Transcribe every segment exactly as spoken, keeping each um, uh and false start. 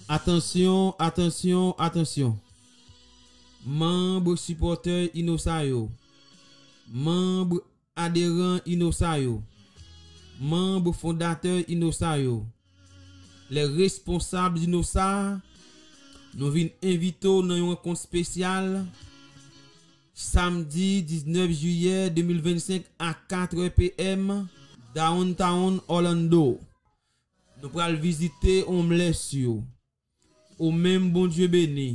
Atansyon, atansyon, atansyon. Manm sipòtè Inosa yo. Manm aderan Inosa yo. Manm fondatè Inosa yo. Les responsables Inosa, nou vin envite w nan yon rankont espesyal samdi diznèf jiyè de mil vennsenk a katrè p m, Downtown Orlando. Nou pral vizite homeless yo. Ou menm Bondye beni.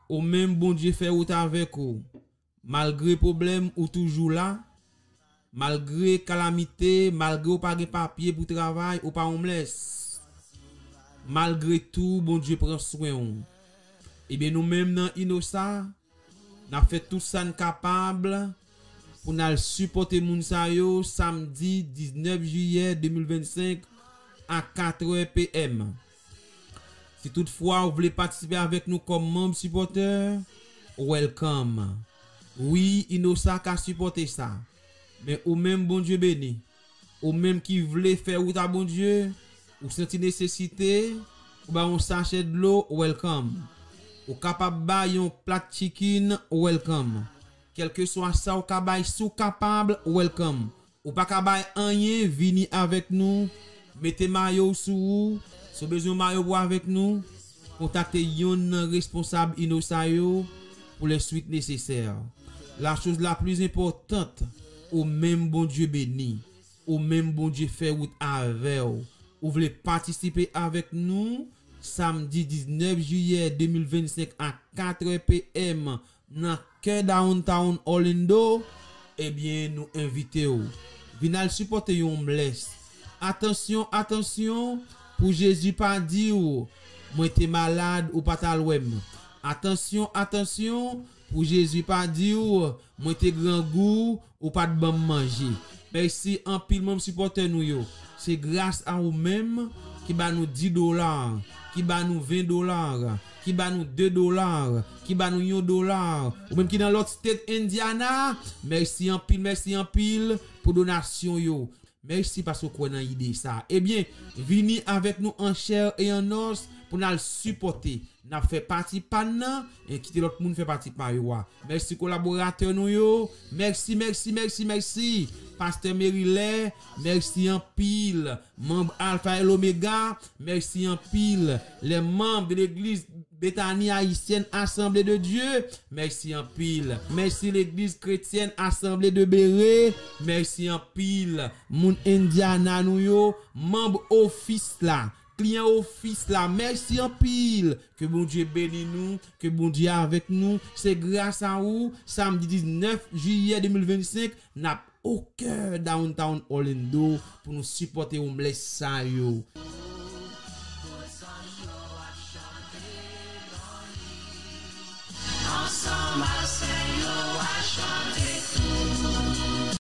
Ou menm Bondye fè wout avèk ou. Malgre pwoblèm ou toujou la. Malgre kalamite, malgre ou pa gen papye pou travay, ou pa homeless. Malgre tou, Bondye pran swen w. Ebyen nou menm nan Inosa, n ap fè tout sa n kapab pou n al sipòte moun sa yo samdi diznèf jiyè de mil vennsenk a katrè p m. Si toutfwa ou vle patisipe avèk nou kòm manm sipòtè, welcome. Wi, Inosa ka sipòte sa. Men ou menm Bondye beni. Ou menm ki vle fè wout a Bondye, ou santi nesesite, ou ba yon sachè dlo, welcome. Ou kapab ba yon plat chicken, welcome. Kèlkeswa sa ou ka bay, si w kapab, welcome. Ou pa ka bay anyen, vini avèk nou. Mete mayo w sou ou. Si w bezwen mayo pou avèk nou, kontakte yonn nan responsab Inosa yo pou les suites nécessaires. La chose la plus importante, ou menm Bondye beni. Ou menm Bondye fè wout avè w. Ou vle patisipe avèk nou samdi diznèf jiyè de mil vennsenk a katrè p m nan kè Downtown Orlando, ebyen nou envite w. Vin al sipòte yon homeless. Atansyon, atansyon, pou Jezi pa di w, mwen te malad, ou pa t al wè m. Atansyon, atansyon, pou Jezi pa di w, mwen te grangou, ou pa t ban m manje. Mèsi anpil manm sipòtè nou yo. Se gras a ou menm ki ba nou dis dola, ki ba nou ven dola, ki ba nou de dola, ki ba nou yon dola. Ou menm ki nan lòt state Indiana, mèsi anpil, mèsi anpil pou donasyon yo. Mèsi paske w kwè nan ide sa. Ebyen, vini avèk nou an chè e an nòs pou n al sipòte. N ap fè pati pa n nan, e kite lòt moun fè pati pa yo a. Mèsi kolaboratè nou yo. Mèsi, mèsi, mèsi, mèsi. Pastè Merilè, mèsi anpil. Manm Alfa e Lomega, mèsi anpil. Les membres de l'église Bethany Haïtienne Assemblée de Dieu, mèsi anpil. Mèsi Legliz Kretyèn Assemblée de Béré, mèsi anpil. Moun Indiana nou yo, manm ofis la, kliyan ofis la, mèsi anpil. Ke Bondye beni nou, ke Bondye avèk nou. Se gras a ou, samdi diznèf jiyè de mil vennsenk, n ap o kè Downtown Orlando pou nou sipòte homeless sa yo. Ansanm al se